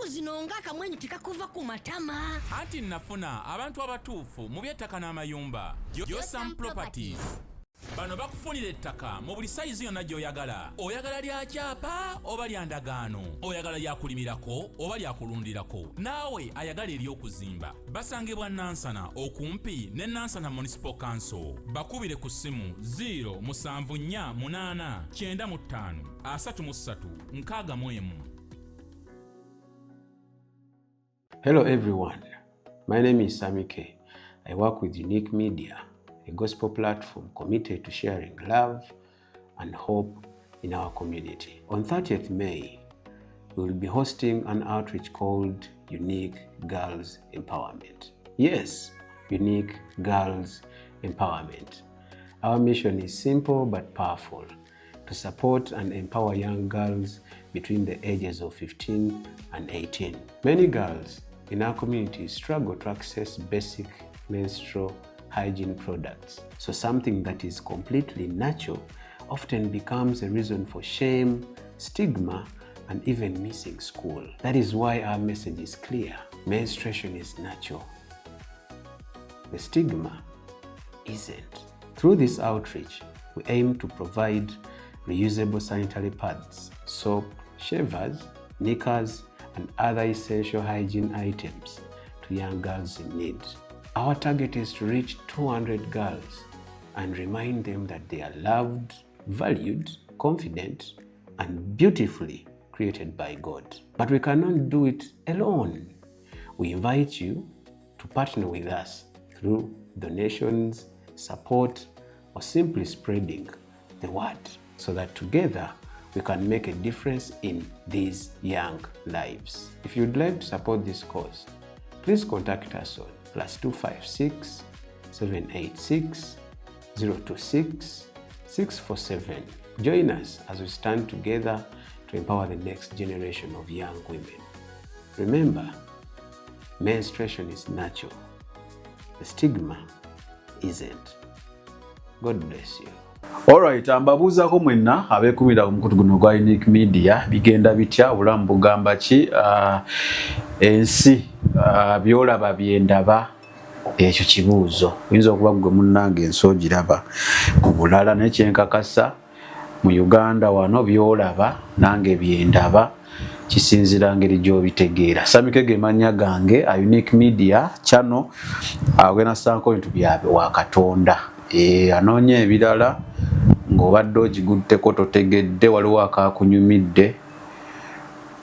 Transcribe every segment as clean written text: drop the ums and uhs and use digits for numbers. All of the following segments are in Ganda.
Ennaku zino ng'akamwenyu tekakuva ku matama. Anti nafuna abantu abatuufu mu by'ettaka n'amayumba. Josam Properties. Bano bakufunira ettaka mu buli sayizi yonna gy'oyagala. Oyagala lya kyapa oba lya ndagaano? Oyagala lya kulimirako oba lya kulundirako? Naawe ayagala ery'okuzimba. Basangibwa Nansana okumpi ne Nansana Municipal Council. Bakubire ku ssimu 0 7 4 8 95 33 61. Hello everyone, my name is Sammy K. I work with Unique Media, a gospel platform committed to sharing love and hope in our community. On 30th May, we will be hosting an outreach called Unique Girls Empowerment. Yes, Unique Girls Empowerment. Our mission is simple but powerful: to support and empower young girls between the ages of 15 and 18. Many girls in our community struggle to access basic menstrual hygiene products. So something that is completely natural often becomes a reason for shame, stigma, and even missing school. That is why our message is clear. Menstruation is natural. The stigma isn't. Through this outreach, we aim to provide reusable sanitary pads, soap, shavers, knickers, and other essential hygiene items to young girls in need. Our target is to reach 200 girls and remind them that they are loved, valued, confident, and beautifully created by God. But we cannot do it alone. We invite you to partner with us through donations, support, or simply spreading the word so that together we can make a difference in these young lives. If you'd like to support this cause, please contact us on +256 786 026 647. Join us as we stand together to empower the next generation of young women. Remember, menstruation is natural. The stigma isn't. God bless you. Alright, mbabuuzaako mwenna abeekumira ku mukutu guno ogwa Unique Media, bigenda bitya? Obulamu bugamba ki? Ensi, byolaba byendaba, ekyo kibuuzo. Oyinza okuba gwe munnange ensi ogiraba mu bulala, naye kyenkakasa mu Uganda wano byolaba nange byendaba, kisinzira ngeri gy'obitegeera. Sammy K ge mannya gange, a Unique Media channel agenda sanko bintu byabe wa Katonda. Anoonya ebirala ng'obadde ogigutteko totegedde, waliwo akakunyumidde,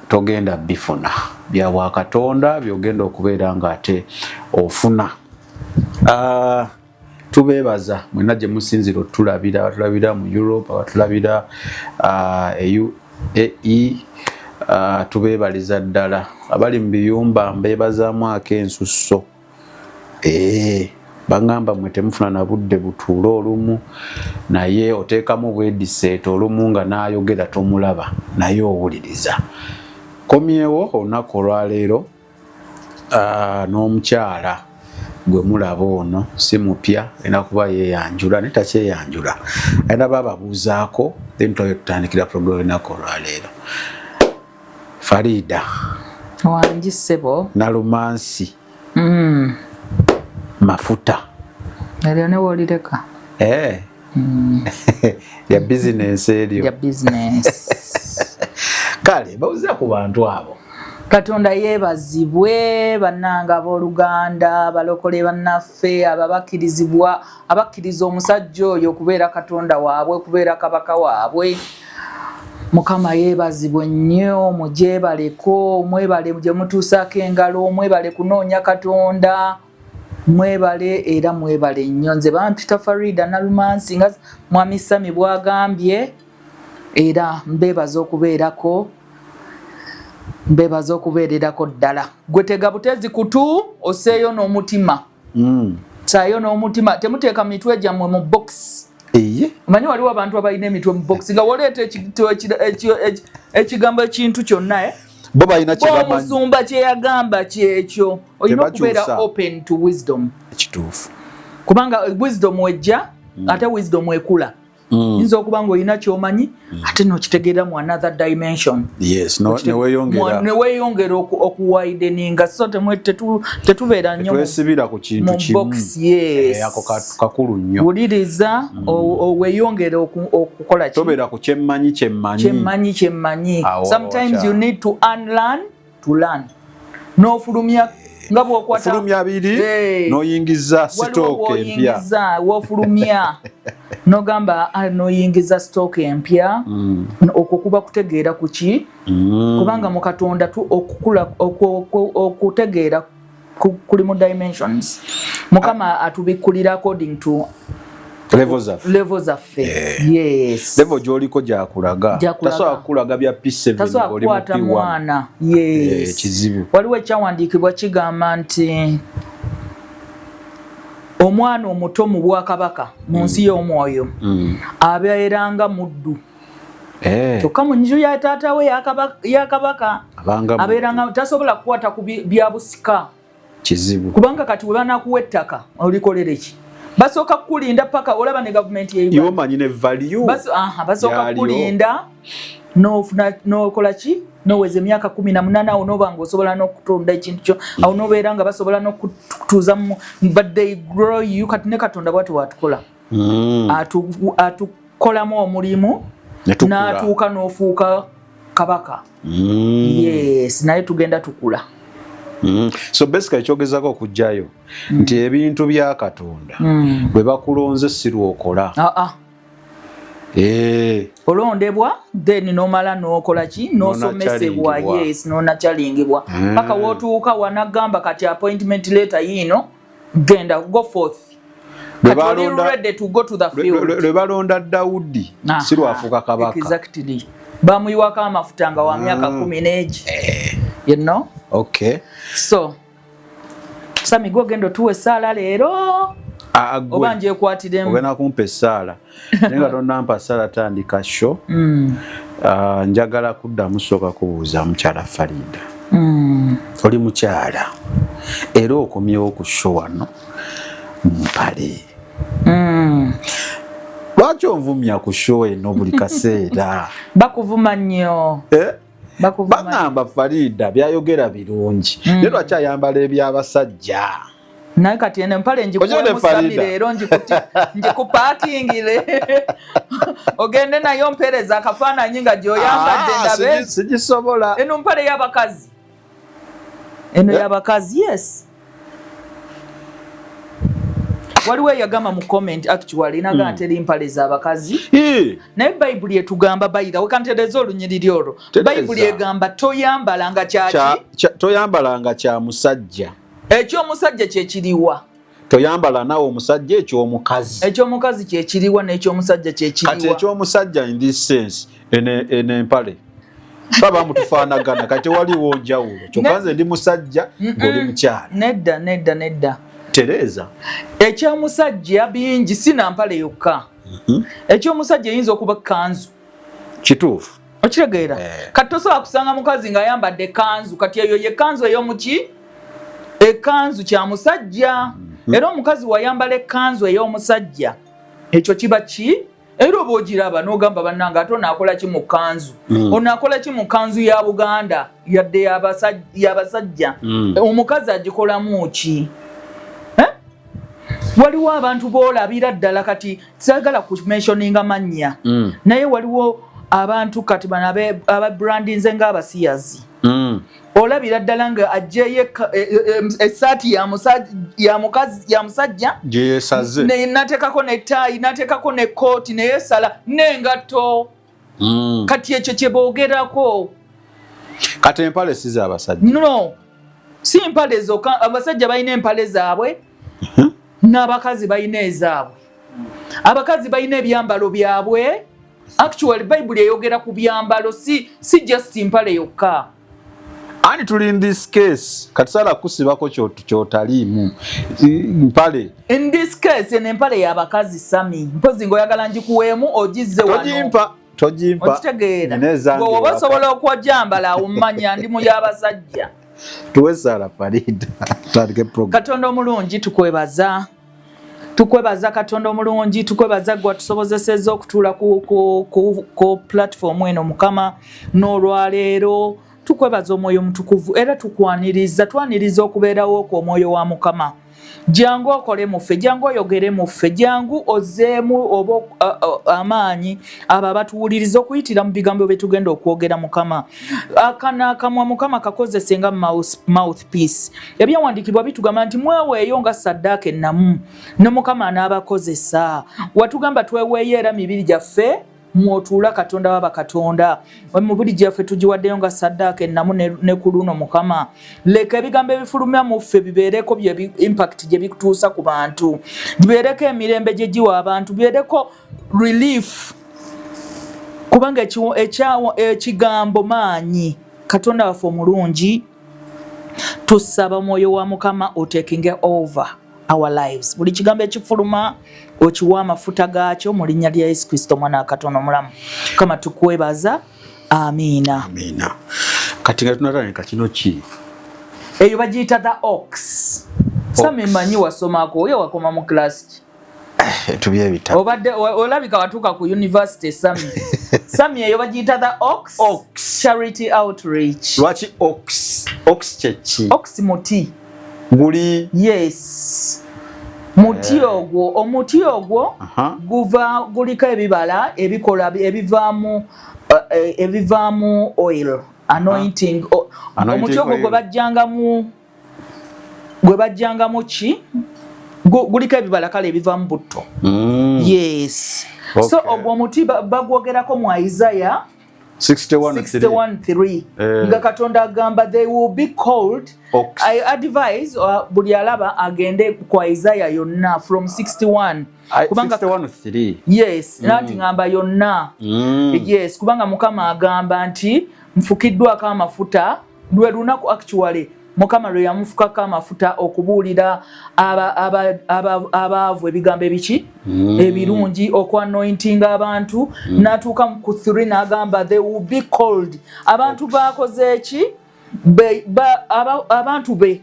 togenda bifuna bya wa Katonda byogenda okubeera ng'ate ofuna. Tubeebaza mwenna gye musinzira otulabira, abatulabira mu Europe, abatulabira UAE, tubeebaliza ddala. Abali mu biyumba mbeebazaamu ak'ensusso. Baŋŋamba mwe temufuna na budde butuule olumu, naye oteekamu bwediseeta olumu nga n'ayogera tomulaba, naye owuliriza. Komyewo olunaku olwaleero n'omukyala gwe mulaba ono si mupya, alina kuba yeeyanjula naye takyeyanjula, alina bababuuzaako, then twabe tutandikira program olunaku olwaleero. Farida. Wangi ssebo. Nalumansi. Mafuta. Eryo ne woolireka. Eh. Ya bizinensi eryo. Ya bizinensi. Kale bawuza ku bantu abo. Katonda yeebazibwe. Bannanga abooluganda, balokole bannaffe ababakkirizibwa, abakkiriza omusajja oyo okubeera Katonda waabwe, okubeera kabaka waabwe, Mukama yeebazibwe nnyo. Mugyebaleko, mwebale gye mutuusaako engalo, mwebale kunoonya Katonda, mwebale era mwebale nnyo. Nze bampita Farida Nalumansi nga mwami Sami bwagambye, era mbeebaza okubeerako, mbeebaza okubeererako ddala. Gwe tega butezi kutu, oseeyo n'omutima. Saayo n'omutima, temuteeka mitwe gyammwe mu box. Eye. Omanyi waliwo abantu abalina emitwe mu box, nga woleeta ekigambo, ekintu kyonna, eh? Bo balina kye bamanyi. Omusumba kyeyagamba kyekyo. Olina okubeera Tebakyusa. open to wisdom. Kituufu. Kubanga wisdom ejja, ate wisdom ekula. Yinza okuba ng'olina kyomanyi ate n'okitegeera mu another dimension. Yes, no, neweyongera neweyongera okuwideninga, so tetubeera nnyo twesibira ku kintu mu kimu. box, yes. Eh, ako kakulu nnyo. Wuliriza, weeyongere okukola ki? Tobeera ku kyemmanyi kyemmanyi. Kyemmanyi kyemmanyi. Awo, Sometimes awo, you need to unlearn to learn, n'ofulumya nga bw'okwata Ofulumya biri Eh. n'oyingiza Waliwo stock empya. w'oyingiza, w'ofulumya n'ogamba, "Ah, n'oyingiza stock empya." Okwo kuba kutegeera kuki? Kubanga mu Katonda okukula okutegeera kuli mu dimensions. Mukama atubikkulira according to level zaffe. Level zaffe, yes. Level gy'oliko gyakulaga. Gyakulaga. Tasobola kukulaga bya P7 Tasobola ng'oli mu kukwata P1. mwana. Eh, Yes. kizibu. Waliwo ekyawandiikibwa kigamba nti omwana omuto mu bwakabaka, mu nsi y'omwoyo, abeeranga muddu. Eh, Kyokka mu nju ya taata we ya kabaka abanga abeeranga tasobola kukwata ku bya busika. Kizibu. Kubanga kati we banakuwa ettaka olikolere ki? Basooka kukulinda paka olaba ne gavumenti ye Uganda. Yomanyi ne value Aha, basooka yalyo. kukulinda n'ofuna n'okola ki, noweza emyaka 18, awo noba nga osobola n'okutunda ekintu kyo, awo nobeera nga basobola n'okutuuza mu, but they grow you. Kati ne Katonda bwati watukola, atukolamu omulimu Ne tukula. n'atuuka n'ofuuka kabaka. Yes, naye tugenda tukula. So basically kyogezako okugjayo nti ebintu bya Katonda bwe bakulonze si lwokola. Ah, ah. Eh, Olondebwa, then nomala nokola ki? Nosomesebwa. Nonachalingibwa. Yes, nonachalingibwa paka wotuuka wanagamba kati appointment letter yiino, genda, go forth. Lwe Kati oli ready to go to the field. Lwe balonda Dawudi si lwafuuka kabaka. Exactly, bamuyiwako amafuta nga wa myaka 10 n'egi, you know. Okay. So Sami, gwe ogenda otuwa essaala leero Ah, gwe. oba ngyekwatiremu? Ogenda kumpa essaala, naye nga tonnampa ssaala tandika show. Ah, njagala kuddamu sooka kubuuza mukyala Farida. Oli mukyala era okomyewo ku show wano mpale. Lwaki onvumya ku show eno buli kaseera? Bakuvuma nnyo. Eh? Bakuvuma. Bagamba Farida byayogera birungi, naye lwaki ayambala ebyabasajja? Naye kati eno empale Ojja ne njikuwemu Sami Farida. leero, njikupakingire ogende nayo, mpeereza akafaananyi nga gyoyambadde. Ah, Ndabe. Sigisobola. Eno mpale y'abakazi, eno y'abakazi, yes. Waliwo eyagamba mu comment, actually naga teri mpale z'abakazi. Ii, Naye Bayibuli etugamba, bayira wekantereza olunyiriri olwo. Tereza. Bayibuli egamba toyambalanga kyaki? Toyambalanga kya musajja. Ekyomusajja kyekiriwa? Toyambala naawe omusajja ekyomukazi. Ekyomukazi kyekiriwa n'ekyomusajja Kati kyekiriwa? ekyomusajja in this sense, eno empale baba mutufaanagana, kati tewaliwo njawulo, kyokka nze ndi musajja ng'oli mukyala. Nedda, nedda, nedda. Tereza. Ekyomusajja bingi, si nampale yokka. Ekyomusajja eyinza okuba kanzu. Kituufu. Okitegeera? Eh. Kati tosobola kusanga mukazi ng'ayambadde kanzu. Kati eyo ye kanzu ey'omuki? Ekanzu kya musajja. Era omukazi wayambala ekkanzu ey'omusajja, ekyo kiba ki? Era oba ogiraba n'ogamba, bannange, ate onaakola ki mu kanzu? Onaakola ki mu kanzu ya Buganda, yadde y'abasajja? Omukazi agikolamu ki? Eh? Waliwo abantu boolabira ddala, kati saagala kumentioninga mannya, naye waliwo abantu kati bano ababrandinze ng'abasiyazi. Olabira ddala nga aggyeyo essaati ya musajja Gyeyesaze. Nateekako netaayi, nateekako nekooti, neyesala n'engatto. Kati ekyo kye boogerako. Kati empale si z'abasajja? No, si mpale zokka. Abasajja balina empale zaabwe n'abakazi balina ezaabwe. Abakazi balina ebyambalo byabwe. Actually Bayibuli eyogera ku byambalo, si just mpale yokka. Ani tuli in this case kati saala kusibako kyotaliimu mpale. In this case eno empale y'abakazi, Sami, mpozi ng'oyagala ngikuweemu ogizze wano. Togimpa, togimpa. Okitegeera? Nina ezange Gwe oba ewaka. osobola okwojambala, omanya ndi mu y'abasajja. Tuwe saala, Farida, tutandike program. Katonda omulungi, tukwebaza. Tukwebaza Katonda omulungi, tukwebaza gwe atusobozesezza okutuula ku platform eno Mukama n'olwaleero. Tukwebaza Omwoyo Omutukuvu era tukwaniriza, twaniriza okubeerawo kwo Omwoyo wa Mukama. Jangu okole muffe, jangu oyogere muffe, jangu ozzeemu oba amaanyi abo abatuwuliriza okuyitira mu bigambo bye tugenda okwogera Mukama. Akano akamwa Mukama kakozese nga mouthpiece. Ebyawandiikibwa bitugamba nti mweweeyo nga ssaddaaka ennamu ne Mukama anaabakozesa. Watugamba tweweeyo era mibiri gyaffe mwotuula Katonda waba Katonda. Emibiri gyaffe tugiwaddeyo nga ssaddaaka ennamu ne ku luno Mukama. Leka ebigambo ebifulumya mu ffe bibeereko bye impact gye bituusa ku bantu, bibeereko emirembe gye giwa abantu, bibeereko relief, kubanga ekigambo maanyi. Katonda waffe omulungi, tusaba Omwoyo wa Mukama otakinge over our lives. Buli kigambo ekifuluma okiwa amafuta gaakyo mu linnya lya Yesu Kristo Omwana wa Katonda omulamu. Mukama tukwebaza, amiina. Amiina. Kati nga tunatandika, kino ki? Eyo bagiyita the ox. Sami, manyi wasomako, oyo wakoma mu class ki? Tubye ebitabo. Obadde olabika watuuka ku university, Sami. Sami, eyo bagiyita the ox, Ox. Charity outreach. Lwaki ox? Ox kyeki? Ox muti. Guli? Yes, muti ogwo, omuti ogwo guva guliko ebibala ebikola ebivaamu oil, anointing. Anointing Omuti ogwo oil. Gwe bajjangamu ki, guliko ebibala kale ebivaamu butto. Yes, so ogwo omuti bagwogerako mu Isaiah 61. 61:3 nga Katonda agamba they will be called Ox. I advise buli alaba agende ku Isaiah yonna from 61 kubanga 61:3. Yes, nanti ngamba yonna. Yes, kubanga Mukama agamba nti nfukiddwako amafuta. Lwe lunaku actually Mukama lwe yamufukako amafuta okubuulira abaavu ebigambo ebiki ebirungi, okwanointinga abantu. N'atuuka ku 3 n'agamba they will be called, abantu bakoze eki? Abantu be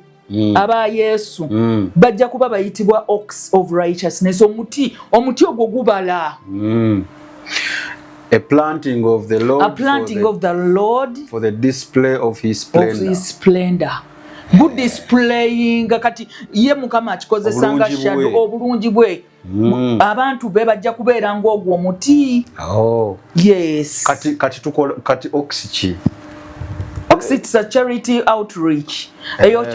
aba Yesu bajja kuba bayitibwa ox of righteousness. Omuti ogwo gubala. A planting of the Lord A planting for the, of the Lord for the display of his of splendor. His splendor. Gudisplayinga kati ye Mukama akikozesa nga Obulungi shadow, bwe. obulungi bwe. Abantu be bajja kubeera ng'ogwo omuti. Oh. Yes. Kati tukola kati ox ki? Ox, it's a charity outreach. Eyo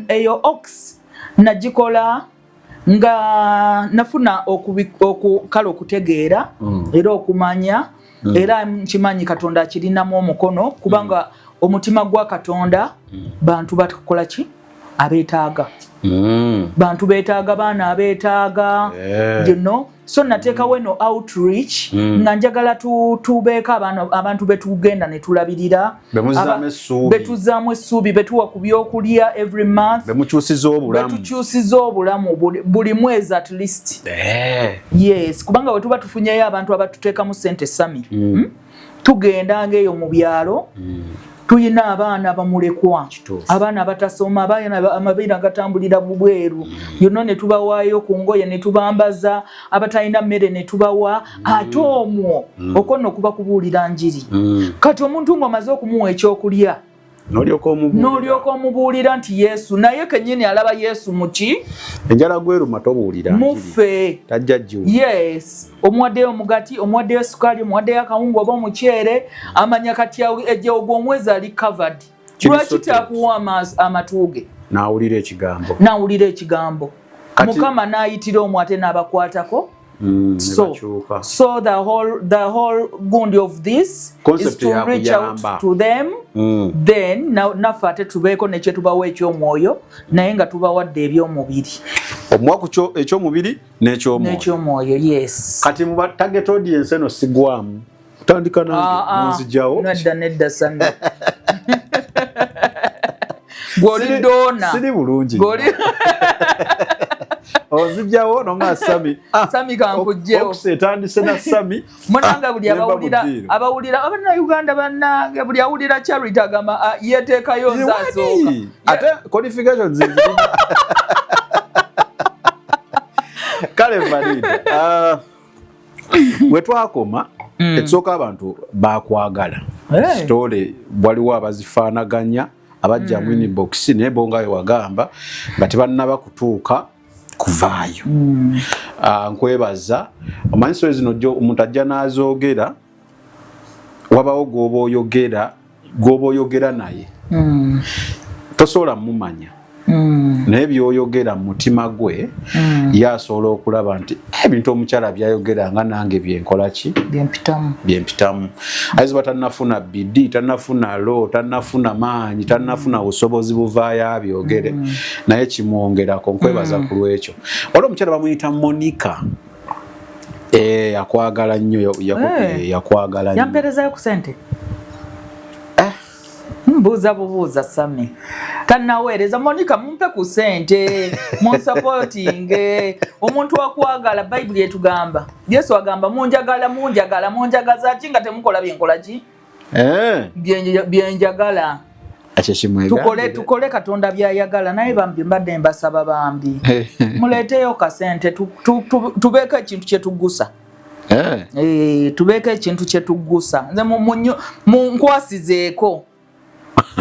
eyo ox nagikola nga nafuna kale okutegeera era okumanya, era nkimanyi Katonda akirinamu omukono, kubanga omutima gwa Katonda bantu bakola ki? Abeetaaga. Bantu beetaaga, baana abeetaaga. So nateekawo eno outreach nga njagala tubeeko abantu betugenda ne tulabirira, Bemuzzaamu essuubi. Betuzzaamu essuubi, betuwa ku byokulya every month, Bemukyusiza obulamu. Betukyusiza obulamu buli mwezi at least. Yes, kubanga bwe tuba tufunyeyo abantu abatuteekamu sente, Sami, Tugenda ngaeyo mu byalo, tuyina abaana bamulekwa, abaana abatasoma, abaana amabeere agatambulira mu bweru yonna, ne tubawaayo ku ngoye ne tubambaza, abatalina mmere ne tubawa. Ate omwo okwo nno kuba kubuulira njiri. Kati omuntu ng'omaze okumuwa ekyokulya, N'olyoka omubuulira. N'olyoka omubuulira nti Yesu naye kennyini alaba Yesu muki? Enjala gweruma tobuulira njiri. Muffe. Tajja giwulira. Yes, omuwaddeyo omugati, omuwaddeyo sukaali, omuwaddeyo akawunga oba omuceere, amanya kati ejja ogwo omwezi ali covered. Kiri Lwaki sorted. takuwa amatu ge N'awulira ekigambo. N'awulira ekigambo. Mukama n'ayitira omwo ate n'abakwatako. Ne bakyuka. So the whole gundi of this Concept is to reach out yakuyamba. to them. Then naffe ate tubeeko nekyetubawa ekyomwoyo, naye nga tubawadde ebyomubiri. Omuwa ku ekyomubiri n'ekyomwoyo. N'ekyomwoyo, yes. Kati mu target audience eno sigwamu kutandika nange? Ah, ah. Nonzijjawo. Nedda, nedda, Sami, gwoli donor. Siri bulungi. Gwoli Onzijjawo nonga Sami. Ah, Sami kankugjewo. Ox etandise na Sami. Munanga buli Nemba abawulira mu ddiiro. Abawulira Abannayuganda bannange, buli awulira Charity agamba, "Ah, yeteekayo nze asooka." Ate qualifications zirina. Kale Farida, we twakoma, ekisooka abantu bakwagala. Story waliwo abazifaanaganya abajja mu inbox, naye bo nga wagamba nga tebannaba kutuuka kuvaayo. Ah, nkwebaza. Omanyi story zino omuntu ajja n'azoogera, wabawo gw'oba oyogera naye tosobola mumanya, naye byoyogera mu mutima gwe ye asobola okulaba nti, "Eh, ebintu omukyala byayogera nga nange byenkola ki?" Byempitamu. Byempitamu. Ayinza ba tannafuna bidi, tannafuna lo, tannafuna maanyi, tannafuna busobozi buvaayo abyogere, naye kimwongerako. Nkwebaza ku lwekyo. Waliwo omukyala bamuyita Monica. Eh, akwagala nnyo. Yakwagala nnyo. Yampeerezayo ku sente? Mbuuza bubuuza, Sami tannaweereza. Monica, mumpe ku sente, munsupportinge. Omuntu akwagala, Bayibuli etugamba, Yesu agamba, "Munjagala, munjagala, munjagaza ki nga temukola byenkola ki?" Byenjagala. Ekyo kimwegambire. Tukole Katonda byayagala. Naye bambi mbadde mbasaba, bambi muleeteyo kasente, tubeeko ekintu kyetugusa. Eh, tubeeko ekintu kyetugusa. Nze munkwasizeeko,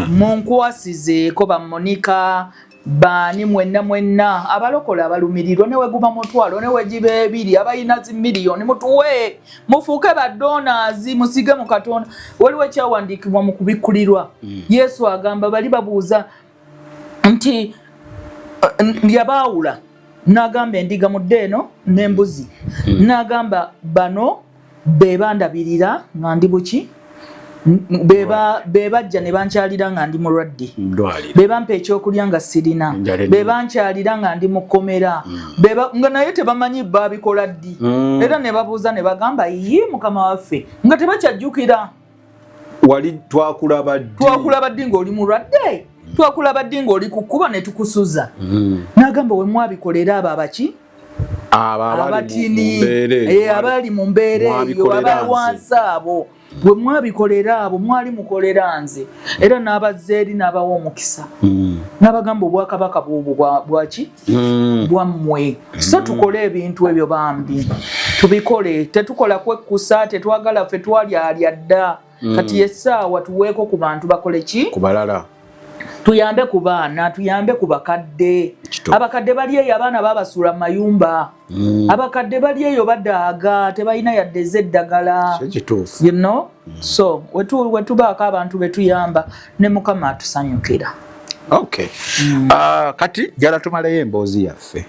munkwasizeeko. Bamonika, baani mwenna mwenna abalokola abalumirirwa, neweguba mutwalo, newegiba ebiri, abalina zi miliyoni, mutuwe, mufuuke badonors, musige mu Katonda. Waliwo ekyawandiikibwa mu Kubikkulirwa, Yesu agamba bali babuuza nti yabaawula n'agamba endiga mudde eno n'embuzi, n'agamba bano be bandabirira nga ndi buki, be bajja ne bankyalira nga ndi mulwadde, Ndwaliro. be bampa ekyokulya nga sirina, Enjala be bankyalira nga ndi mu kkomera. Nga naye tebamanyi babikola ddi. Era ne babuuza ne bagamba, "Ye Mukama waffe," nga tebakyajjukira. Wali twakulaba ddi? "Twakulaba ddi ng'oli mulwadde? Twakulaba ddi ng'oli ku kkuba ne tukusuza?" N'agamba, "We mwabikolera abo abaki?" Abo abali mu Abatini. mbeera eyo. Abali mu mbeera eyo. Mwabikolera nze. Abawansi abo, bwe mwabikolera abo, mwali mukolera nze. Era n'abazza eri n'abawa omukisa, n'abagamba, "Obwakabaka bwobwo bwaki? Bwammwe." So tukole ebintu ebyo bambi, tubikole. Tetukola kwekkusa, tetwagala. Ffe twalyalya dda. Kati essaawa tuweeko ku bantu bakole ki? Ku balala. Tuyambe ku baana, tuyambe ku bakadde. Abakadde bali eyo, abaana babasuula mu mayumba. Abakadde bali eyo badaaga, tebalina yadde ez'eddagala. Kituufu. So wetubaako abantu betuyamba, ne Mukama atusanyukira. Okay. Ah, kati njala tumaleyo emboozi yaffe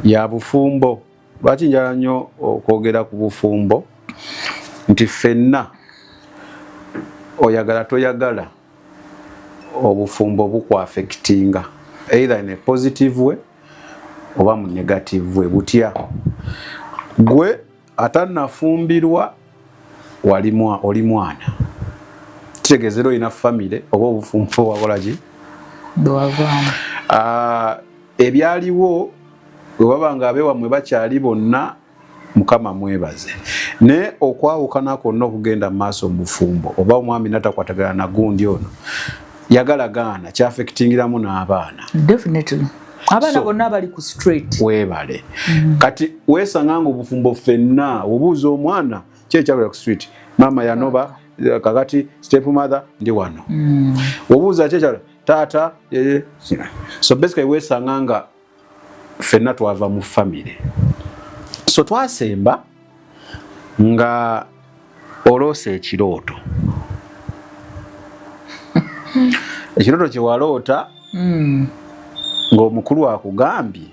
ya bufumbo. Lwaki njala nnyo okwogera ku bufumbo? Nti ffenna, oyagala toyagala, obufumbo bukwaffectinga either in a positive way oba mu negative way. Butya? Gwe atannafumbirwa, oli mwana, kitegeeza era olina famire oba obufumbo wakolaki? Bwewavaamu. Ah, ebyaliwo bwe baba nga abewammwe bakyali bonna, Mukama mwebaze. Naye okwawukana kwonna okugenda mu maaso mu bufumbo, oba omwami natakwatagana na gundi ono yagala gaana, kyaffectingiramu n'abaana. Definitely, abaana bonna bali ku street. Weebale. Kati weesanga nga obufumbo ffenna obuuza omwana ki ekyabeera ku street, maama yanoba, kakati step mother ndi wano. Obuuza ki ekyalo, taata, so basically weesanga nga ffenna twava mu famire. So twasemba nga oloosa ekirooto. Ekirooto kye waloota ng'omukulu akugambye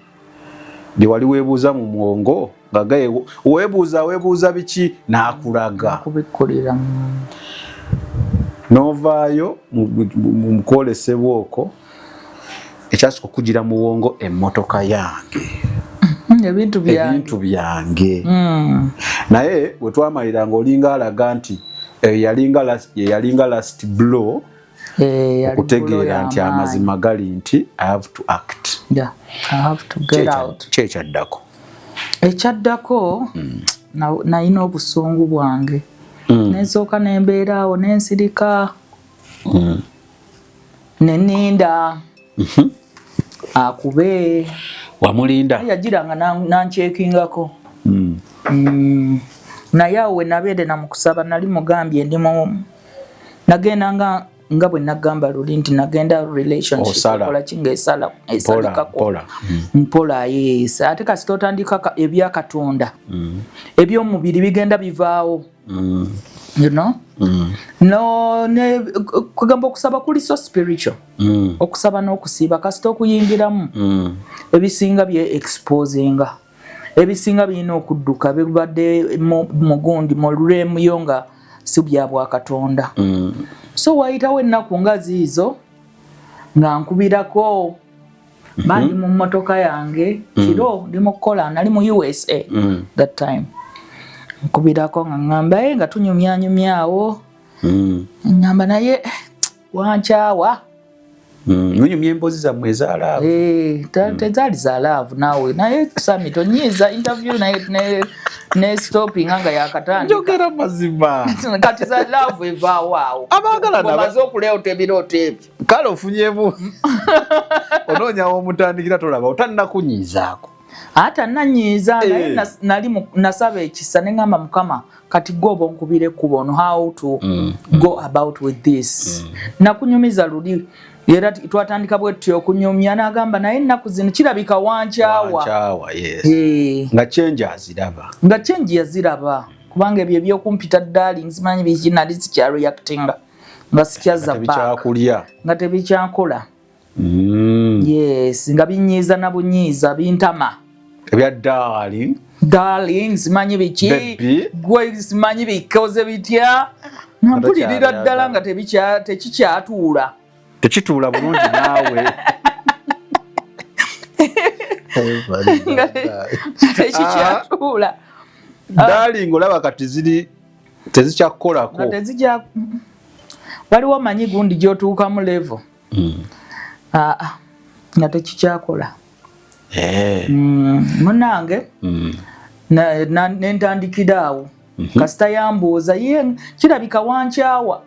bye wali weebuuza mu mwongo, nga gaye weebuuza weebuuza biki, n'akulaga. Kubikkulira. N'ovaayo mu kwolesebwa okwo, ekyasooka okugira mu bwongo, emmotoka yange. Ebintu byange. Ebintu byange. Naye bwe twamalira nga olinga alaga nti eyo yalinga last blow. Eh, yali blow okutegeera nti y'amaanyi. Amazima gali nti I have to act. Yeah, I have to get out. Kyekyaddako? Ekyaddako, nalina obusungu bwange, nensooka nembeera awo, nensirika, neninda akube. Wamulinda? Yagiranga nankyekingako. Naye awo we nabeere namukusaba, nali mugambye ndi mu nagenda nga bwe nagamba luli nti nagenda relationship Osala. kola ki ngaesala Mpola, esalikako mpola. Mpola, yes. Ate kasita otandika ebyakatonda, ebyomubiri bigenda bivaawo. No ne kugamba okusaba kuli so spiritual. Okusaba n'okusiiba, kasita okuyingiramu, ebisinga bye exposinga, ebisinga birina okudduka bibadde mugundi mu realm yo nga si bya bwakatonda. So wayitawo ennaku nga ziizo nga nkubirako, mba ndi mu mmotoka yange kiro, ndi mu kukola, nali mu USA that time. Nkubirako nga ŋŋamba ye nga tunyumyanyumyawo, ŋŋamba naye wankyawa. Munyumya emboozi zammwe eza love. Eh, tezaali za love naawe, naye Sami tonyiiza interview naye ne stoppinga nga yakatandika. Njogera mazima. Kati za love evaawo awo? Abaagalana omaze okuleota ebirooto ebyo. Kale ofunyemu onoonyawo omutandikira, tolaba otannakunyiizaako. Ate ananyiiza naye. Eh. Nali nasaba ekisa ne ŋŋamba, Mukama, kati gwe oba onkubira ekkubo on how to go about with this. Nakunyumiza luli era twatandika bwe tutyo okunyumya, n'agamba naye ennaku zino kirabika wankyawa. Wankyawa, yes. Eh. Nga change aziraba. Nga change yaziraba, kubanga ebyo ebyokumpita darling simanyi biki, nali sikyareactinga, nga sikyazza back. Tebikyakulya. Nga tebikyankola. Yes, nga binyiiza na bunyiiza, bintama. Ebya darling. Darling simanyi biki. Baby. Gwe simanyi bikoze bitya, nga mpulirira Tokyali ddala nga tekikyatuula. Tekituula bulungi naawe. Nga tekikyatuula. Darling olaba kati ziri tezikyakukolako. Nga tezikya, waliwo manyi gundi gyotuukamu level. Aa, nga tekikyakola. Eh. Munange nentandikira awo. Kasita yambuuza ye kirabika wankyawa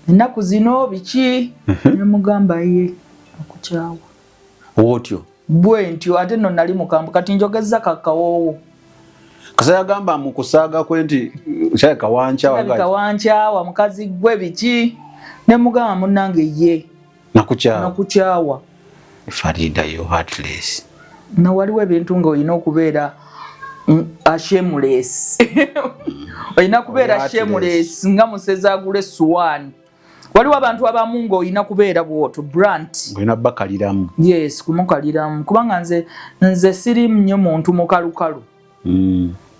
ennaku zino biki, nemugamba ye okukyawa. Otyo. Bwe ntyo, ate nno nali mukambwe, kati njogeza kakawoowo. Kasa yagamba mu kusaaga kwe nti kirabika wankyawa. Kirabika wankyawa mukazi gwe biki, nemugamba munnange ye Nakukyawa. Nakukyawa. Farida, you heartless. No, waliwo ebintu ng'olina okubeera ashameless, olina kubeera Heartless. shameless nga musezi agula essuwaani. Waliwo abantu abamu ng'olina kubeera bwotyo blunt. Olina bakaliramu. Yes, kumukaliramu, kubanga nze siri nnyo muntu mukalukalu.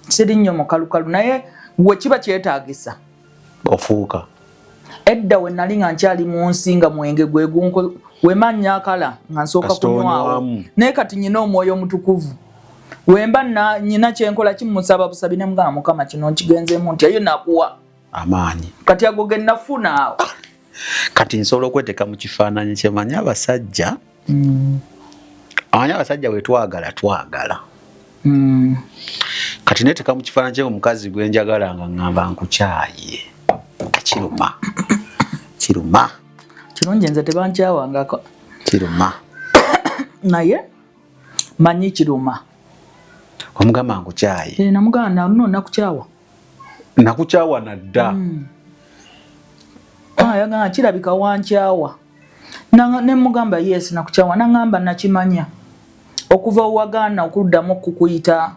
Siri nnyo mukalukalu, naye we kiba kyetaagisa Ofuuka. Edda we nali nga nkyali mu nsi, nga mwenge gwe gunko wemanya akala nga nsooka Kasita kunywawo. onywamu. Naye kati nyina omwoyo omutukuvu, wemba nyina kyenkola kimusaba busabi, ne mugamba, Mukama, kino nkigenzeemu nti eyo nakuwa Amaanyi. Kati ago ge nafuna awo. Kati nsobola okweteeka mu kifaananyi kyemanyi abasajja. Amanyi abasajja bwe twagala twagala. Kati neteeka mu kifaananyi kye omukazi gwe njagala nga ŋŋamba nkukyaye, kiruma, kiruma. Kirungi nze tebankyawangako. Kiruma. Naye manyi kiruma. Omugamba nkukyaye. Eh, namugamba no nakukyawa. Nakukyawa nadda. Ah, yagamba kirabika wankyawa. Ne mugamba yes, nakukyawa. Naŋŋamba nakimanya okuva wagaana okuddamu okukuyita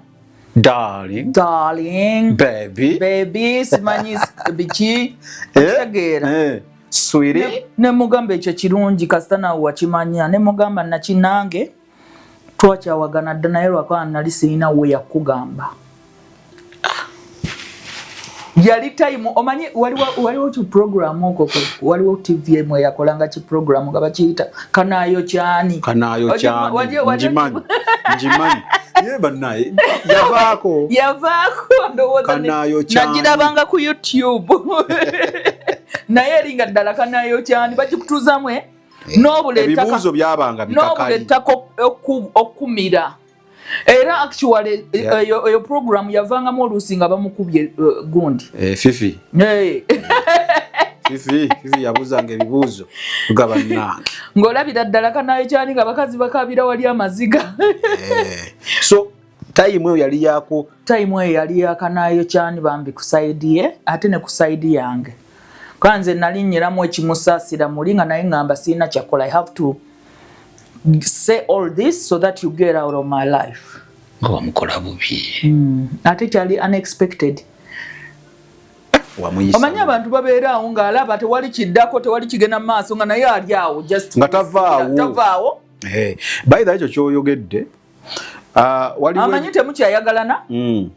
Darling. Darling. Baby. Baby simanyi biki. Eh? Okitegeera? Eh. Sweetie. Ne mugamba ekyo kirungi kasita naawe wakimanya. Ne mugamba nakinange twakyawagana dda, naye lwakuba nali sirina we yakugamba. Yali time omanyi waliwo ki program okwo waliwo TV emu eyakolanga ki program nga bakiyita Kanaayo Kyani. Kanaayo kyani. Njimanyi, njimanyi ye bannaye yavaako. Yavaako ndowooza Kanaayo Kyani. Nagirabanga ku YouTube, naye eringa ddala Kanaayo Kyani bagikutuuzamu eh? N'obula ettaka Ebibuuzo byabanga n'obula bikakali. ettaka okumira. Era actually eyo program yavangamu oluusi nga bamukubye gundi. Eh, fifi. Eh. Fifi, Fifi yabuuzanga ebibuuzo nga bannange. Ng'olabira ddala kanayo kyani nga bakazi bakabira wali amaziga. Eh. So time eyo yali yako? Time eyo yali yakanayo kyani bambi ku side ye ate ne ku side yange. Kanze nali nnyiramu ekimusaasira muli nga naye ngamba sirina kyakola. I have to say all this so that you get out of my life. Nga wamukola bubi. Ate kyali unexpected. Wamuyisa. Omanyi abantu babeera awo ng'alaba tewali kiddako, tewali kigenda mu maaso, nga naye ali awo just Nga tavaawo. Tavaawo. Eh, by the way, ekyo kyoyogedde, ah, waliwo Amanyi temukyayagalana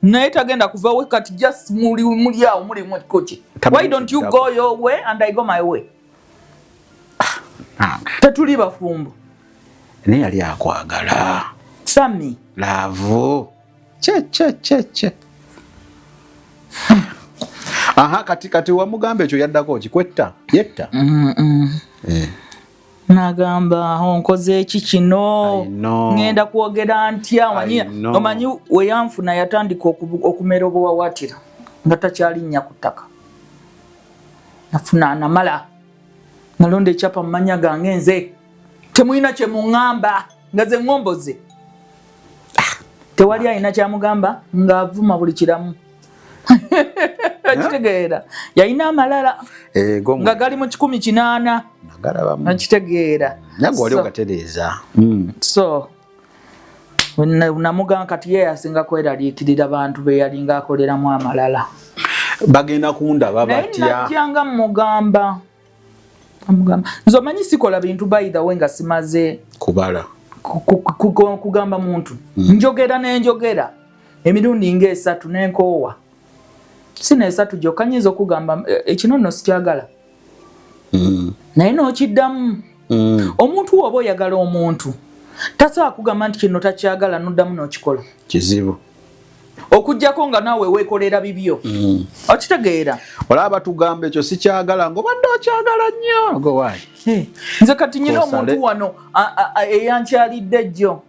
naye tagenda kuvawo kati, just muli awo muli mukoki. Tamanyi Why don't you kiddako. go your way and I go my way? Nange. Tetuli bafumbo. Naye yali akwagala. Sami. Love che che che che. Aha, kati wamugamba ekyo, yaddako kikwetta yetta? Eh. Nagamba, "Oh, nkoze eki kino?" I know. Ngenda kwogera ntya? Omanyi I know. omanyi weyanfuna yatandika okumera obuwawatira nga takyalinnya ku ttaka. Nafuna namala nalonda ekyapa mu mannya gange, nze temulina kye muŋŋamba, nga ze ŋŋomboze. Tewali alina kyamugamba, ng'avuma buli kiramu. Okitegeera, yalina amalala Eh, nga gali mu 180. Nagalabamu. Okitegeera? Nange wali ogatereeza. So namugamba kati ye yasinga kweraliikirira bantu be yalinga akoleramu amalala. Bagenda kundaba Naye batya? Najjanga mugamba, amugamba nze omanyi sikola bintu, by the way, nga simaze Kubala. kugamba muntu. Njogera nenjogera emirundi ngaesatu nenkoowa. Sina esatu gyokka, nyinza okugamba, "Eh, ekino nno sikyagala," naye n'okiddamu. Omuntu woba oyagala omuntu, tasobola kugamba nti kino takyagala noddamu n'okikola. Kizibu. Okugjako nga naawe weekolera bibyo. Okitegeera? Olaba batugamba ekyo sikyagala, ngaobadde okyagala nnyo gowaayi. Eh, nze kati nyina Kosale. omuntu wano eyankyalidde jjo,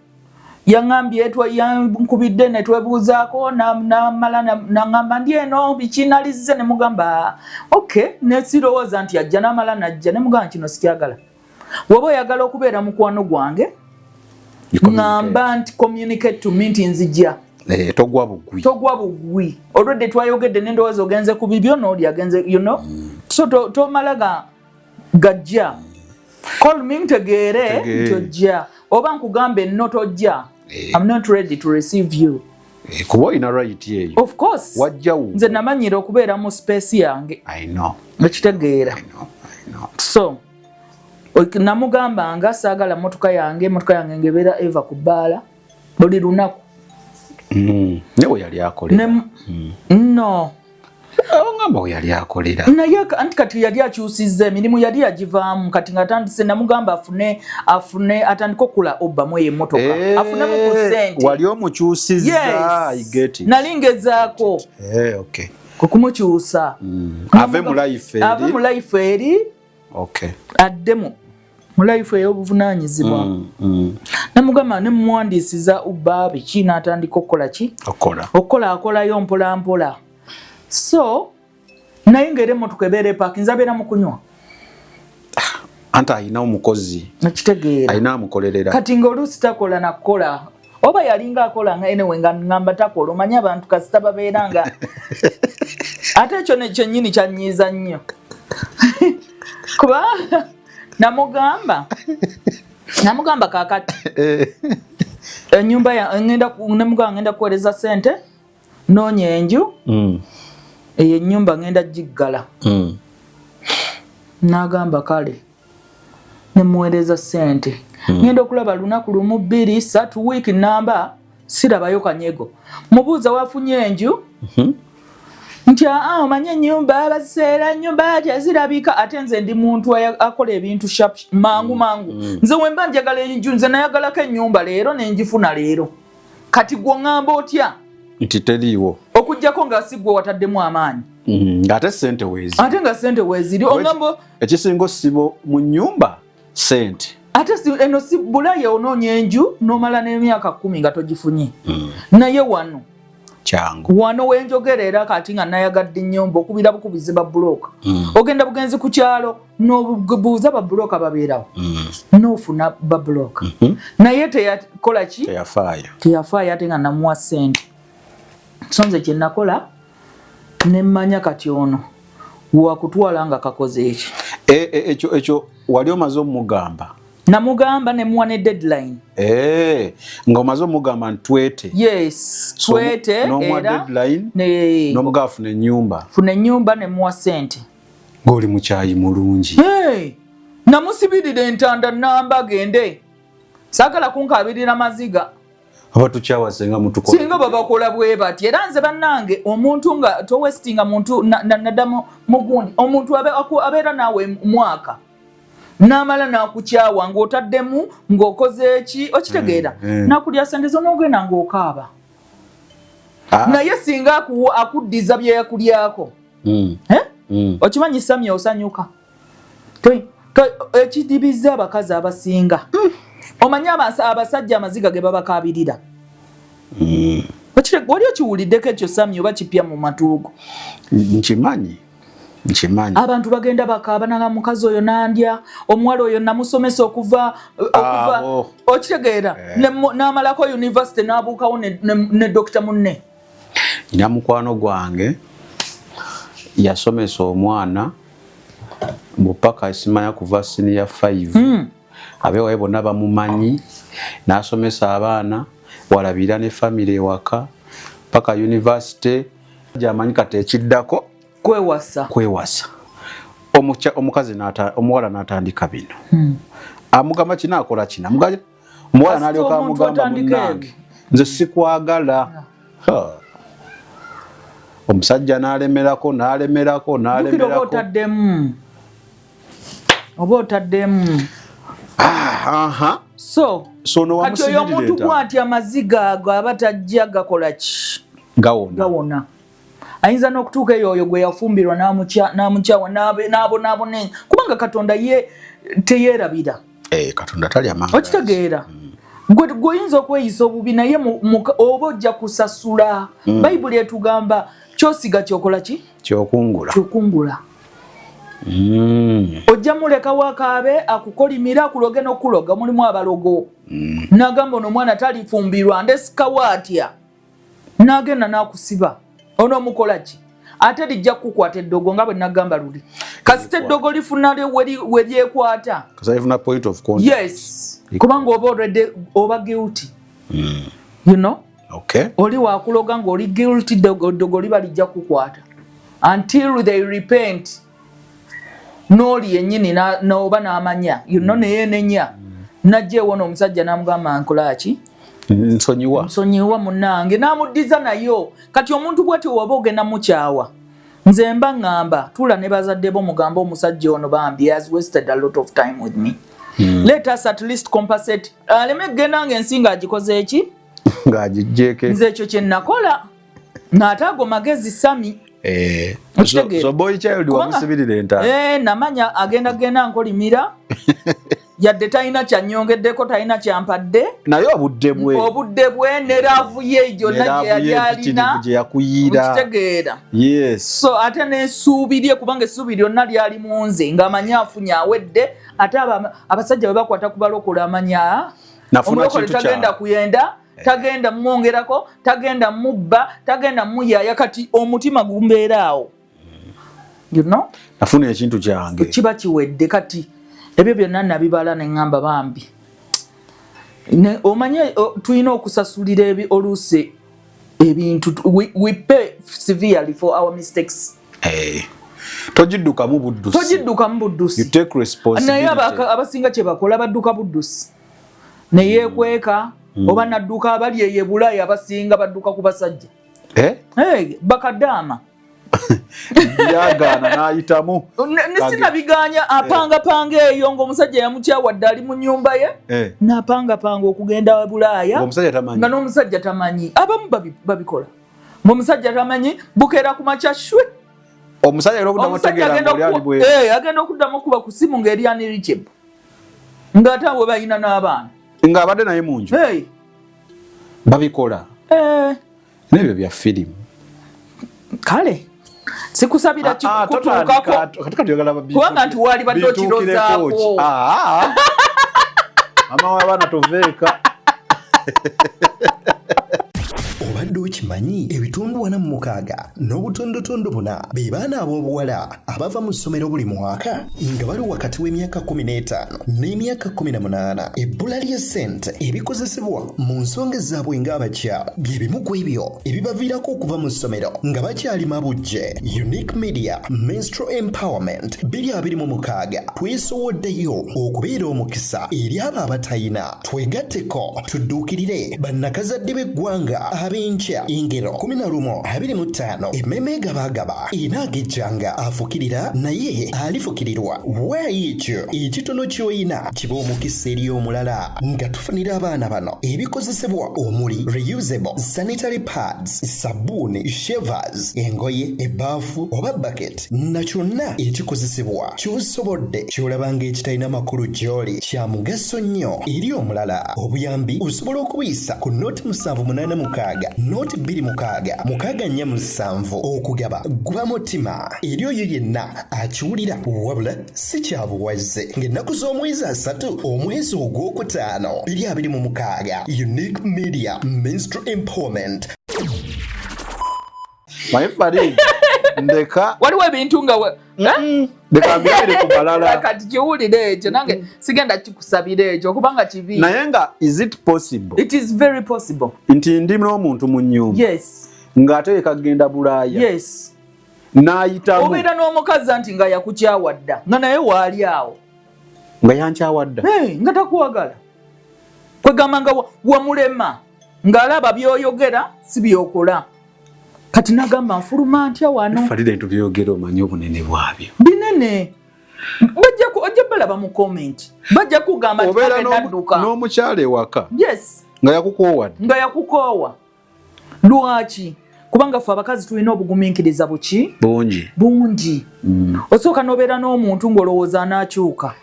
yaŋŋambye yankubidde ne twebuuzaako, namala naŋŋamba ndi eno biki nalizze, ne mugamba ok, nesirowooza nti ajja, namala najja ne mugamba kino sikyagala. Woba oyagala okubeera mukwano gwange, ŋŋamba nti communicate to me nti nzija. Eh, togwa bugwi. Togwa bugwi. Olwedde twayogedde nendowooza ogenze ku bibyo nooli agenze, so tomala gajja call me ntegeere Ntegeere. nti ojja, oba nkugambe nno tojja. Eh. I'm not ready to receive you. Eh, kuba olina right eyo. Of course. Wajjawo. Nze namanyira okubeera mu space yange. I know. Ekitegeera? I know. I know. So namugamba nga saagala motoka yange, emotoka yange ngebeera eva ku bbaala buli lunaku. Ne we yali akolera? No. Ogamba we yali akolera. Naye anti kati yali akyusizza emirimu, yali yagivaamu, kati nga atandise. Namugamba afune atandike okula obbamu eyo emmotoka, Eh, afunemu ku ssente. Wali omukyusizza. I get it. Nali ngezaako Eh, okay. okumukyusa. Ave mu life eri. Ave mu life eri, adde mu life ey'obuvunaanyizibwa. Namugamba nemuwandiisiza uba biki, n'atandika okukola ki? Okola. Okukola, akolayo mpola mpola. So naye ngaera emmotoka ebeera epakinze, abeera mu kunywa. Anti alina omukozi. Nakitegeera. Alina amukolerera. Kati ngaoluusi takola nakukola, oba yalinga akola nga anyway nga ngamba takola. Omanyi abantu kasita babeera nga ate ekyo kyennyini kyanyiiza nnyo, kubanga namugamba kakati enyumba ngenda nemugamba ngenda kuweereza sente, noonya enju. Eyo ennyumba ngenda giggala. N'agamba kale, nemuweereza sente. Ngenda okulaba lunaku lumu, bbiri, ssatu, wiiki namba sirabayo kanyego. Mubuuza wafunye enju? Nti aa, omanye ennyumba baziseera, ennyumba tezirabika. Ate nze ndi muntu akola ebintu sharp, mangu mangu. Nze wemba njagala enju, nze nayagalako ennyumba leero nenjifuna leero. Kati gwe oŋŋamba otya Nti teriiwo? Okugjako nga si gwe wataddemu amaanyi. Ng'ate sente weezi. Ate nga sente weeziri, oŋŋamba Ekisinga osibo mu nnyumba sente. Ate si, eno si Bulaaya, onoonya enju n'omala n'emyaka 10 nga togifunye. Naye wano Kyangu. Wano wenjogera era kati nga nayagadde ennyumba, okubira bukubizi babuloka. Ogenda bugenzi ku kyalo nobuuza babuloka babeerawo, nofuna babuloka. Naye teyakola ki? Teyafaayo. Teyafaayo, ate nga namuwa ssente. So nze kyenakola, nemmanya kati ono wakutwala nga kakoze eki. E, ekyo wali omaze omugamba? Namugamba, nemuwa ne deadline. Eh, nga omaze omugamba nti twete. Yes. So, twete. N'omuwa Era deadline, n'omugamba funa ennyumba. Funa ennyumba, nemuwa ssente. Ng'oli mukyayi mulungi. Hey, namusibirira entanda namba, gende, saagala kunkabirira maziga. Aba tukyawa senga mutukola. Singa babakola bwe bati. Era nze bannange, omuntu nga towastinga muntu naddamu mugundi, omuntu abeera naawe mwaka n'amala n'akukyawa ng'otaddemu ng'okoze eki, okitegeera? Nakulya sente zo n'ogenda ng'okaaba. Naye singa akuddiza bye yakulyako, eh? Okimanyi Samya, osanyuka. Ekidibiza abakazi abasinga, omanyi abasajja amaziga ge babakabirira. Wali okiwuliddeko ekyo Samya, oba kipya mu matuugo? Nkimanyi, nkimanyi. Abantu bagenda bakaaba nanga mukazi oyo nandya, omuwala oyo namusomesa okuva Abo. Okitegeera? N'amalako university n'abuukawo ne dokita munne. Nina mukwano gwange yasomesa omwana mupaka simanya kuva senior 5. Abewaye bonna bamumanyi, n'asomesa abaana, walabira ne famire ewaka paka university gyamanyi. Kati ekiddako kwewasa. Kwewasa. Omukazi omuwala n'atandika bino. Amugamba kino, akola kino. Omuwala Kasita n'alyoka omuntu amugamba, atandika munnange, ebyo. nze sikwagala. Ha. Omusajja n'alemerako, n'alemerako, Jjukira oba n'alemerako. otaddemu, oba otaddemu. Ah, aha. So So no kati oyo wamusibirira omuntu entaana. bw'ati amaziga ago aba tajja gakola ki? Gawona. Gawona. Ayinza n'okutuuka eyo, oyo gwe yafumbirwa n'amukyawa, n'abonaabona, kubanga Katonda ye teyeerabira. Eh, Katonda talya mangazi. Okitegeera? Gwe oyinza okweyisa obubi, naye oba ojja kusasula. Bayibuli etugamba kyosiga kyokola ki? Kyokungula. Kyokungula. Ojja muleka wakaabe, akukolimira, akuloge n'okuloga. Mulimu abalogo. Nagamba ono omwana talifumbirwa, ndesikawo atya? Nagenda n'akusiba. Onoomukola ki? Ate lijja kukukwata eddogo, nga bwe nagamba luli, kasita eddogo lifuna we lyekwata. Kasita lifuna point of contact. Yes, kubanga oba already oba guilty, you know? Okay. Oli wakuloga ng'oli guilty, eddogo liba lijja kukwata until they repent. N'oli yennyini n'oba n'amanya, you know, neyenenya, najja ewona omusajja n'amugamba, nkolaki? Nsonyiwa. Nsonyiwa munnange, n'amuddiza nayo. Kati omuntu bwatyo waba ogenda mukyawa, nze mba ŋŋamba tuula ne bazadde bo, mugambe omusajja ono bambi has wasted a lot of time with me. Let us at least compensate, aleme kugenda nga ensi ng'agikoze eki? Ng'agiggyeko. Nze ekyo kye nakola, n'ate ago magezi, Sami. Eh, Okitegeera? so boy child wamusibirira entaana. Eh, namanya agenda genda nkolimira, yadde talina kyanyongeddeko, talina kyampadde. Naye obudde bwe. Obudde bwe ne love ye gyonna gye Ne love yali ye alina. empitirivu gye yakuyiira. Okitegeera? Yes. So ate n'essuubi lye, kubanga essuubi lyonna lyali mu nze, ng'amanyi afunye awedde. Ate abasajja bwe bakwata ku balokole, amanya Nafuna omulokole kintu tagenda kyange. kuyenda, tagenda mwongerako, tagenda mubba, tagenda muyaaya. Kati omutima gumbeera awo, you know? Nafuna ekintu kyange. Kiba kiwedde. Kati ebyo byonna nabibala neŋŋamba bambi omanye tulina okusasulira oluusi ebintu. We pay severely for our mistakes. Eh. Togiddukamu buddusi. Togiddukamu buddusi. You take responsibility. Naye abasinga kye bakola, badduka buddusi, neyeekweka oba nadduka. Abali eyo e Bulaaya abasinga badduka ku basajja. Eh? Hey, bakadaama. Byagaana n'ayitamu. Sinabiganya, apangapanga eyo ng'omusajja yamukyawadde, ali mu nnyumba ye. Eh. N'apangapanga okugenda Bulaaya. Ng'omusajja tamanyi. Nga n'omusajja tamanyi. Abamu babikola ng'omusajja tamanyi, bukeera ku makya shwe. Omusajja era okuddamu Omusajja otegeera agenda ng'oli ali bweru. Eh, agenda okuddamu okuba ku simu ng'eri unreachable, ng'ate abo balina n'abaana. Ng'abadde naye mu nju. Hey. Babikola. Eh. N'ebyo bya firimu. Kale sikusabira kikutuukako kubanga nti wali badde okirozaako. Mama w'abaana toveeka. Obadde okimanyi 46% be baana ab'obuwala abava mu ssomero buli mwaka nga bali wakati w'emyaka 15 n'emyaka 18. Ebbula ly'essente ebikozesebwa mu nsonga zaabwe ng'abakyala bye bimu ku ebyo ebibaviirako okuva mu ssomero nga bakyali mabujje. Unique Media Menstrual Empowerment 2026 twesowoddeyo okubeera omukisa eri abo abatayina. Twegatteko tudduukirire bannakazadde b'eggwanga ab'enkya. Engero 11:25 emmeeme egabagaba enaagejjanga afukirira naye alifukirirwa. Waayo ekyo ekitono ky'oyina kiba omukisa eri omulala nga tufunira abaana bano ebikozesebwa omuli reusable sanitary pads, sabbuuni, shavers, engoye, ebbaafu oba bucket na kyonna ekikozesebwa ky'osobodde ky'olaba ng'ekitalina makulu gy'oli kya mugaso nnyo eri omulala. Obuyambi osobola okubuyisa ku 0786 026 647. Okugaba guba mutima eri oyo yenna akiwulira, wabula si kya buwaze. Ng'ennaku z'omwezi 3 omwezi ogwokutaano 2026. Unique Media Menstrual Empowerment. Naye Farid, ndeka. Waliwo ebintu nga Ndeka mbirabire ku balala. Kati kiwulire ekyo nange sigenda kikusabira ekyo kubanga kibi. Naye nga is it possible? It is very possible. Nti ndi n'omuntu mu nnyumba. Yes. Ng'ate kagenda Bulaaya. Yes. N'ayitamu. Obeera n'omukazi anti nga yakukyawa dda nga naye waali awo. Nga yankyawa dda. Hey, nga takwagala. Kwegamba nga wamulema ng'alaba by'oyogera si by'okola. Kati nagamba nfuluma ntya wano. Farida ebintu by'oyogera omanyi obunene bwabyo. Binene. Ojja balaba mu comment. Bajja kugamba nti Obeera nadduka. n'omukyala ewaka. Yes. Nga yakukoowa dda. Nga yakukoowa. Lwaki? Kubanga ffe abakazi tulina obugumiikiriza buki? Bungi. Bungi. Osooka n'obeera n'omuntu ng'olowooza anaakyuka.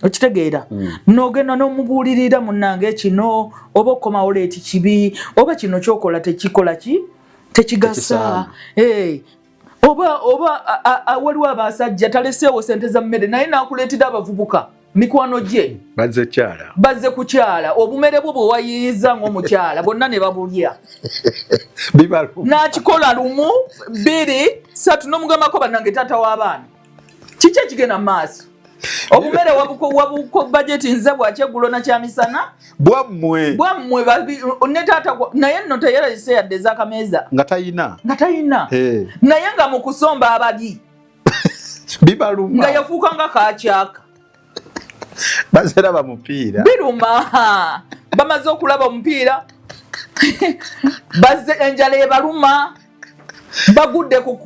Okitegeera? N'ogenda n'omubuulirira munnange kino oba okomawo leeti kibi oba kino ky'okola tekikola ki? Tekigasa. Oba waliwo abasajja taleseewo sente za mmere naye n'akuleetera abavubuka mikwano gye. Bazze kyala. Bazze kukyala. Obumere bwo bwe wayiiza ng'omukyala bonna ne babulya. N'akikola 1, 2, 3 n'omugambako bannange taata w'abaana. Kiki ekigenda mu maaso? Obumere wabuko budget nze bwakyeggulo na kyamisana. Bwammwe. Bwammwe ne taata naye nno teyerayise yadde ez'akameeza. Nga tayina. Nga tayina. Naye nga mu kusomba abali. Bibaluma. Nga yafuuka nga kakyaka. Bazeraba mupiira. Biruma. Bamaze okulaba omupiira. Bazze enjala ebaluma. Bagudde ku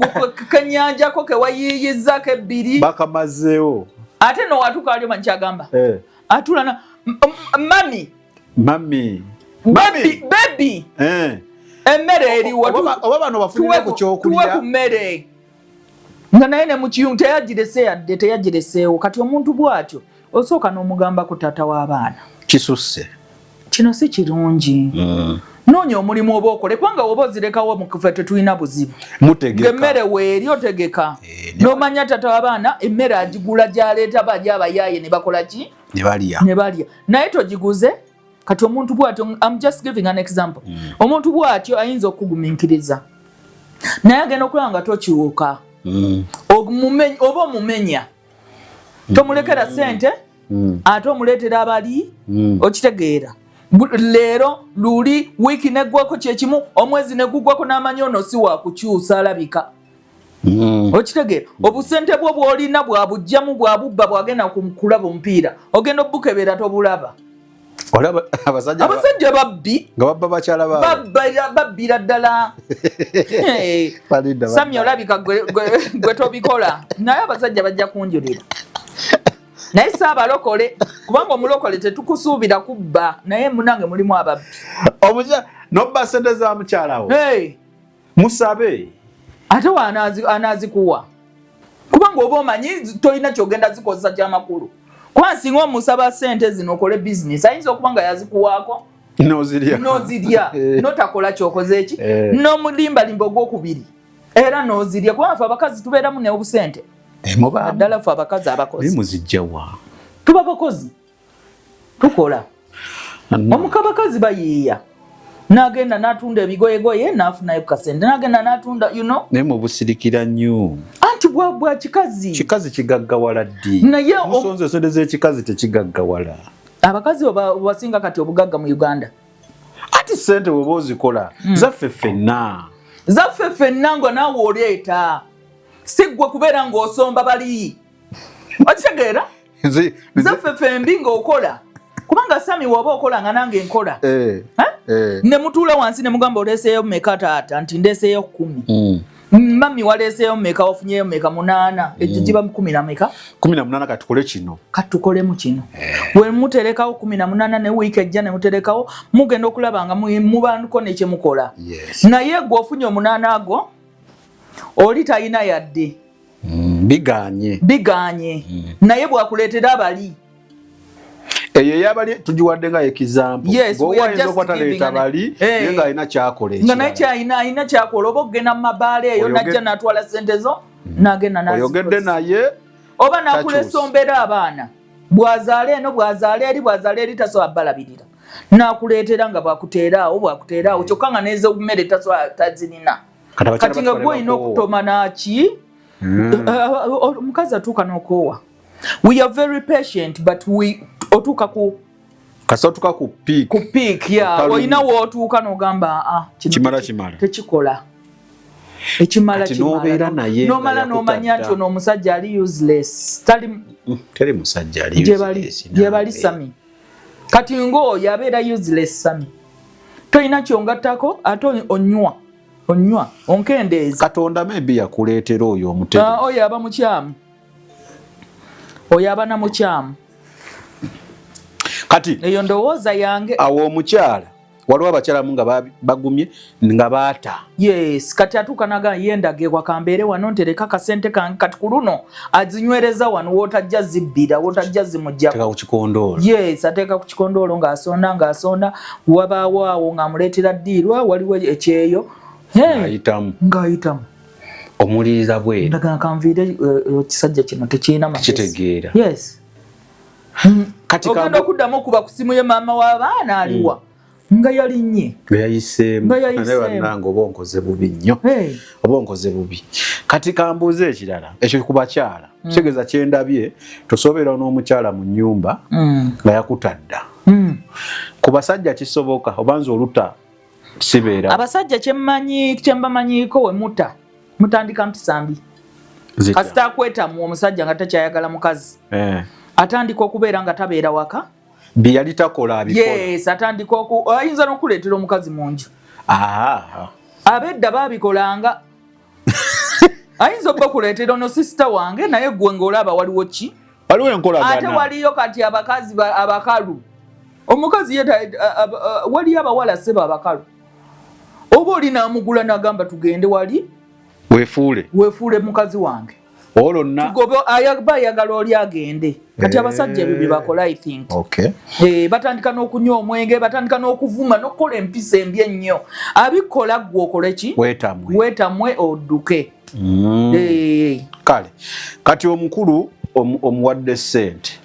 kenyanjako ke wayiiyizaako ebbiri. Bakamazeewo. Ate no watuuka wali omanyi ky'agamba. Atuula na mami. Mami. Baby, baby. Emmere eriwo. Oba bano bafunire ku kyokulya. Tuwe ku mmere. Nga naye ne mu kiyungu teyagirese yadde teyagireseewo. Kati omuntu bw'atyo osooka n'omugambako taata w'abaana. Kisusse. Kino si kirungi. Noonya omulimu oba okole kubanga oba ozirekawo mu kifo tetulina buzibu. Mutegeka. Ng'emmere weeri otegeka. N'omanya taata w'abaana emmere agigula gy'aleeta bali abayaaye ne bakola ki? Ne balya. Ne balya. Naye togiguze. Kati omuntu bw'atyo, I'm just giving an example. Omuntu bw'atyo ayinza okugumiikiriza. Naye agenda okulaba nga tokiwuka. Oba omumenya. Tomulekera ssente, ate omuleetera abali, okitegeera. Leero luli wiiki neggwako kyekimu, omwezi ne guggwako n'amanyi ono si wa kukyusa alabika. Okitegeera? Obusente bwo bw'olina bwabugyamu bwabubba bwagenda kulaba omupiira. Ogenda obukebera tobulaba. Abasajja babbi. Nga babba bakyala baabwe. Babbira ddala. Sammy olabika gwe tobikola. Naye abasajja bajja kunjulira. Naye si abalokole, kubanga omulokole tetukusuubira kubba, naye munange mulimu ababbi. Nobba ssente za mukyala wo. Musabe. Ate anaazikuwa. Kubanga oba omanyi tolina ky'ogenda zikozesa ky'amakulu. Kuba singa omusaba ssente zino okole bizinesi, ayinza okuba nga yazikuwaako. Nozirya. Nozirya. Notakola kyokoze eki. N'omulimbalimba ogwokubiri era nozirya, kubanga fe abakazi tubeeramu n'obusente. Naddala ffe abakazi abakozi. Muzijjawa? Tuba bakozi, tukola. Omukabakazi bayiiya, nagenda natunda ebigoyegoye nafunayo kasente, nagenda natunda. Naye mubusirikira nnyo. Anti bwa kikazi. Kikazi kigaggawala ddi? Naye Musonze esente z'ekikazi tekigaggawala. Abakazi obasinga kati obugagga mu Uganda. Ati sente bweba ozikola, zaffe ffenna. Zaffe ffenna nga naawe oleeta, si ggwe kubeera ng'osomba bali, okitegeera? Zaffe ffembi ng'okola, kubanga Sami woba okola nga nange nkola, ne mutuula wansi ne mugamba, "Oleeseeyo meka taata?" Nti, "Ndeeseeyo 10." "Mami, waleeseeyo meka? Wafunyeyo meka?" "8." Egyo giba 10 na meka? 18. Kati tukole kino. Katukolemu kino. We muterekawo 18, ne wiiki ejja ne muterekawo, mugenda okulaba nga mubanduko nekyemukola. Naye gwe ofunye omunaana ago, oli talina yadde. Biganye. Biganye. Naye bwakuleetera abali Eyo eyabali tugiwadde nga example. Yes, we are just giving bali naye nga alina kyakola. Nga naye kyalina, alina kyakola, oba okugenda mu mabaala eyo, najja natwala sente zo nagenda. Oyogedde naye. Oba nakulesombera abaana, bwazaala eno, bwazaala eri, bwazaala eri, tasobola balabirira, nakuleetera nga bwakuteeraawo, bwakuteeraawo, kyokka nga nezemmere tasobola, tazirina. Kati nga gwe olina okutoma naki. Omukazi atuuka n'okoowa. We are very patient, but we otuuka ku Kasita otuuka ku peak. Ku peak ya olina wootuuka n'ogamba, "Ah, kimala, kimala." Tekikola, ekimala. Kimala naye. Nomala nomanya nti ono omusajja ali useless, tali. Teri musajja ali. Gyebali, Sami. Kati ng'oyo abeera useless, Sami, tolina kyongattako, ate onywa, onywa, onkendeeza. Katonda maybe yakuleetera oyo omutebe. Ah, oyo aba mukyamu, oyo aba na mukyamu. Kati eyo ndowooza yange. Awo omukyala, waliwo abakyalamu nga bagumye nga baata. Yes, kati atuuka naga yendagibwa, kambeere wano ntereka kasente kange. Kati ku luno azinywereza wano wootajja zibbira, wootajja zimuggyako. Ku kikondoolo. Yes, ateeka ku kikondoolo ng'asonda, ng'asonda, wabaawo awo ng'amuleetera ddiirwa, waliwo ekyeyo. Ng'ayitamu. Ng'ayitamu. Omuliriza bweru. Ndagala kanviire, ekisajja kino tekirina magezi. Kitegeera. Yes. Kati ogenda okuddamu okuba ku simu ye, maama w'abaana aliwa? Nga yalinnye. Nga yayiseemu. Nga yayiseemu. Naye bannange, oba onkoze bubi nnyo, oba onkoze bubi. Kati kambuuze ekirala ekyo ku bakyala. Kitegeeza kyendabye, tosobeera n'omukyala mu nnyumba nga yakutadda. Ku basajja kisoboka? Oba nze oluta sibeera. Abasajja kyemmanyi, kyembamanyiiko, we muta mutandika mpisa mbi. Kasita akwetamu omusajja nga takyayagala mukazi, atandika okubeera nga tabeera waka. Bye yali takola abikola. Yes, atandika oku ayinza n'okuleetera omukazi mu nju. Abedda baabikolanga. Ayinza okuba kuleetera ono sister wange, naye gwe ng'olaba waliwo ki? Waliwo enkolagana. Ate waliyo kati abakazi abakalu, omukazi ye waliyo abawala sebo abakalu, oba oli namugula nagamba, "Tugende wali." Weefuule. "Weefuule mukazi wange." Olwo na Tugobe aba ayagala oli agende. Kati abasajja ebyo bye bakola, I think. Batandika n'okunywa omwenge, batandika n'okuvuma n'okukola empisa embi ennyo. Abikola ggwe okole ki? Weetamwe. Weetamwe odduke. Kale kati omukulu omuwadde ssente,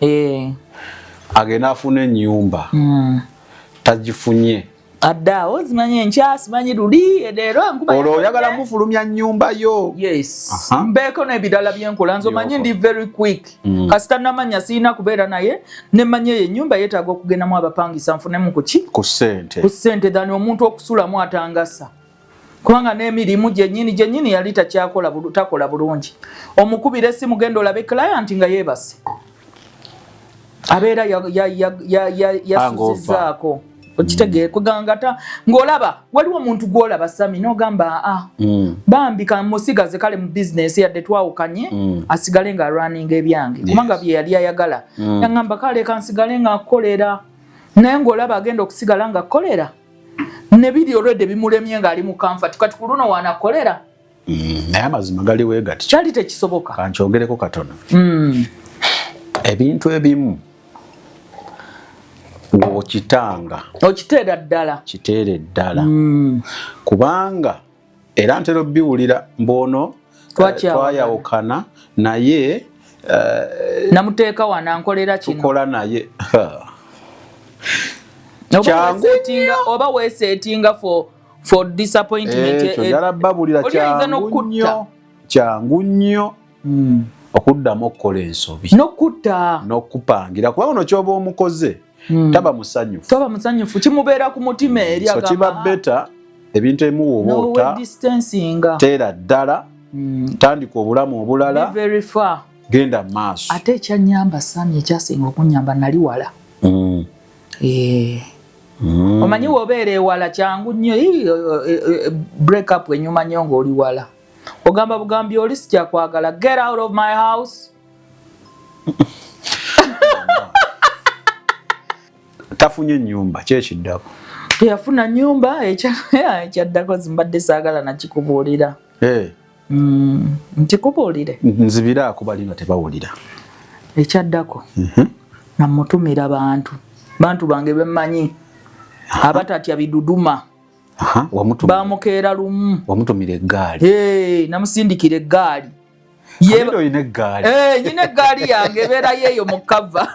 agenda afuna ennyumba, tagifunye. Adde awo, simanyi enkya, simanyi luli, leero enkuba. Olwo oyagala mufulumya nnyumba yo. Yes, mbeeko n'ebirala byenkola. Nze omanyi ndi very quick. Kasita namanya sirina kubeera naye, nemanya eyo ennyumba yeetaaga okugendamu abapangisa, nfunemu kuki? Ku ssente. Ku ssente, than omuntu okusulamu atangasa, kubanga n'emirimu gyennyini gyennyini yali takyakola takola bulungi. Omukubira essimu, "Genda olabe client," nga yeebase, abeera yasuzizaako. Okitegeere kuganga ta ng'olaba waliwo omuntu gw'olaba, Sami, n'ogamba, "Ah, bambi kamusigaze kale mu bizinesi, yadde twawukanye, asigale ng'alwaninga ebyange," kubanga bye yali ayagala. Yaŋŋamba, "Kale kansigale ng'akolera," naye ng'olaba agenda okusigala ng'akolera ne biri olwedde bimulemye ng'ali mu comfort. Kati ku luno wanakolera. Naye amazima galiwo gati. Kyali tekisoboka. Kankyogereko katono. Ebintu ebimu Ng'okitanga. Okiteera ddala. Kiteere ddala. Kubanga era ntera obiwulira mbono twayawukana naye namuteeka wano ankolera kino. Tukola naye. Oba weesetinga for disappointment. Ekyo njala babulira kyangu nnyo. Kyangu nnyo. Okuddamu okukola ensobi. N'okutta. N'okupangira kuba ono ky'oba omukoze taba musanyufu. Taba musanyufu kimubeera ku mutima eri agamba. So kiba better ebintu ebimu woba ota. Teera ddala. Tandika obulamu obulala. Be very far. Genda maaso. Ate ekyannyamba Sami ekyasinga okunnyamba nali wala. Omanyi w'obeera ewala kyangu nnyo break up enyuma nnyo ng'oli wala. Ogamba bugambi oli sikyakwagala, get out of my house. Tafunye ennyumba, ki ekiddako? Teyafuna nnyumba, ekyaddako zimbadde saagala nakikubuulira. Nkikubuulire. Nzibiraako bali nga tebawulira. Ekyaddako namutumira bantu bange bemmanyi abatatya biduduma. Bamukeera lumu. Wamutumira eggaali. Namusindikira eggaali. Olina eggaali. Nyina eggaali yange ebeera yeeyo mu kava.